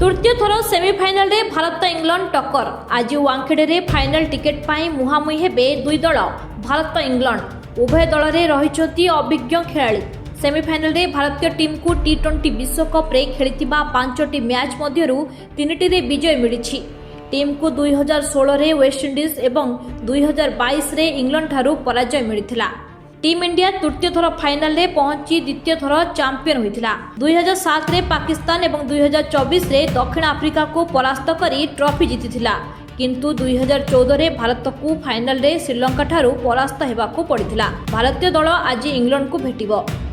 ତୃତୀୟ ଥର ସେମିଫାଇନାଲରେ ଭାରତ ଇଂଲଣ୍ଡ ଟକ୍କର। ଆଜି ୱାଙ୍ଖେଡେରେ ଫାଇନାଲ ଟିକେଟ୍ ପାଇଁ ମୁହାଁମୁହିଁ ହେବେ ଦୁଇ ଦଳ, ଭାରତ ଇଂଲଣ୍ଡ। ଉଭୟ ଦଳରେ ରହିଛନ୍ତି ଅଭିଜ୍ଞ ଖେଳାଳି। ସେମିଫାଇନାଲରେ ଭାରତୀୟ ଟିମ୍କୁ ଟି-20 ବିଶ୍ୱକପ୍ରେ ଖେଳିଥିବା ପାଞ୍ଚଟି ମ୍ୟାଚ୍ ମଧ୍ୟରୁ ତିନିଟିରେ ବିଜୟ ମିଳିଛି। ଟିମ୍କୁ 2016ରେ ୱେଷ୍ଟଇଣ୍ଡିଜ୍ ଏବଂ 2022ରେ ଇଂଲଣ୍ଡଠାରୁ ପରାଜୟ ମିଳିଥିଲା। ଟିମ୍ ଇଣ୍ଡିଆ ତୃତୀୟ ଥର ଫାଇନାଲରେ ପହଞ୍ଚି ଦ୍ୱିତୀୟ ଥର ଚାମ୍ପିୟନ ହୋଇଥିଲା। 2007ରେ ପାକିସ୍ତାନ ଏବଂ 2024ରେ ଦକ୍ଷିଣ ଆଫ୍ରିକାକୁ ପରାସ୍ତ କରି ଟ୍ରଫି ଜିତିଥିଲା। କିନ୍ତୁ 2014ରେ ଭାରତକୁ ଫାଇନାଲରେ ଶ୍ରୀଲଙ୍କାଠାରୁ ପରାସ୍ତ ହେବାକୁ ପଡ଼ିଥିଲା। ଭାରତୀୟ ଦଳ ଆଜି ଇଂଲଣ୍ଡକୁ ଭେଟିବ।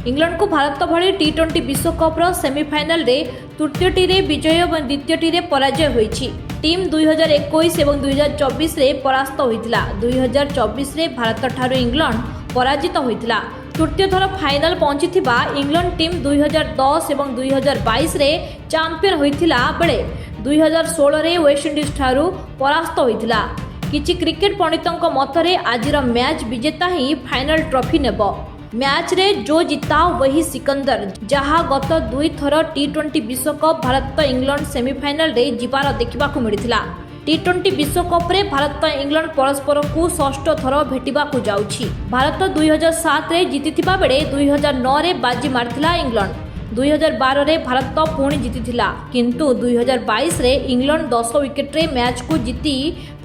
ଇଂଲଣ୍ଡକୁ ଭାରତ ଭଳି ଟି-20 ବିଶ୍ୱକପ୍ର ସେମିଫାଇନାଲରେ ତୃତୀୟଟିରେ ବିଜୟ ଏବଂ ଦ୍ୱିତୀୟଟିରେ ପରାଜୟ ହୋଇଛି। ଟିମ୍ 2021 ଏବଂ 2024ରେ ପରାସ୍ତ ହୋଇଥିଲା। 2024ରେ ଭାରତଠାରୁ ଇଂଲଣ୍ଡ ପରାଜିତ ହୋଇଥିଲା। ତୃତୀୟ ଥର ଫାଇନାଲ ପହଞ୍ଚିଥିବା ଇଂଲଣ୍ଡ ଟିମ୍ 2010 ଏବଂ 2022ରେ ଚାମ୍ପିୟନ ହୋଇଥିଲା ବେଳେ 2016ରେ ୱେଷ୍ଟଇଣ୍ଡିଜ୍ ଠାରୁ ପରାସ୍ତ ହୋଇଥିଲା। କିଛି କ୍ରିକେଟ ପଣ୍ଡିତଙ୍କ ମତରେ ଆଜିର ମ୍ୟାଚ୍ ବିଜେତା ହିଁ ଫାଇନାଲ ଟ୍ରଫି ନେବ। ମ୍ୟାଚ୍ରେ जो जीता वही सिकंदर। ଯାହା ଗତ ଦୁଇଥର ଟି-20 ବିଶ୍ୱକପ୍ ଭାରତ ଇଂଲଣ୍ଡ ସେମିଫାଇନାଲରେ ଯିବାର ଦେଖିବାକୁ ମିଳିଥିଲା। ଟି-20 ବିଶ୍ୱକପ୍ରେ ଭାରତ ଇଂଲଣ୍ଡ ପରସ୍ପରକୁ ଷଷ୍ଠ ଥର ଭେଟିବାକୁ ଯାଉଛି। ଭାରତ 2007ରେ ଜିତିଥିବା ବେଳେ 2009ରେ ବାଜି ମାରିଥିଲା ଇଂଲଣ୍ଡ। 2012ରେ ଭାରତ ପୁଣି ଜିତିଥିଲା। କିନ୍ତୁ 2022ରେ ଇଂଲଣ୍ଡ 10 ୱିକେଟରେ ମ୍ୟାଚ୍କୁ ଜିତି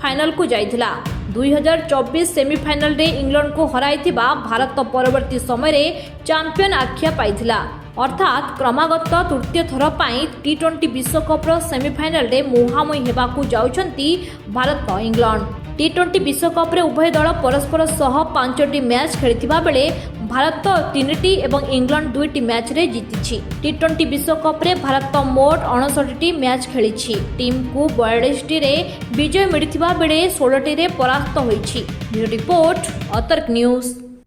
ଫାଇନାଲକୁ ଯାଇଥିଲା। 2024 ସେମିଫାଇନାଲରେ ଇଂଲଣ୍ଡକୁ ହରାଇଥିବା ଭାରତ ପରବର୍ତ୍ତୀ ସମୟରେ ଚାମ୍ପିୟନ ଆଖ୍ୟା ପାଇଥିଲା। ଅର୍ଥାତ୍ କ୍ରମାଗତ ତୃତୀୟ ଥର ପାଇଁ ଟି-20 ବିଶ୍ୱକପ୍ର ସେମିଫାଇନାଲରେ ମୁହାଁମୁହିଁ ହେବାକୁ ଯାଉଛନ୍ତି ଭାରତ ଇଂଲଣ୍ଡ। ଟି-20 ବିଶ୍ୱକପ୍ରେ ଉଭୟ ଦଳ ପରସ୍ପର ସହ ପାଞ୍ଚଟି ମ୍ୟାଚ୍ ଖେଳିଥିବା ବେଳେ ଭାରତ ତିନିଟି ଏବଂ ଇଂଲଣ୍ଡ ଦୁଇଟି ମ୍ୟାଚ୍ରେ ଜିତିଛି। ଟି-20 ବିଶ୍ୱକପ୍ରେ ଭାରତ ମୋଟ 59ଟି ମ୍ୟାଚ୍ ଖେଳିଛି। ଟିମ୍କୁ 42ଟିରେ ବିଜୟ ମିଳିଥିବା ବେଳେ 16ଟିରେ ପରାସ୍ତ ହୋଇଛି। Bureau report, Atarka news.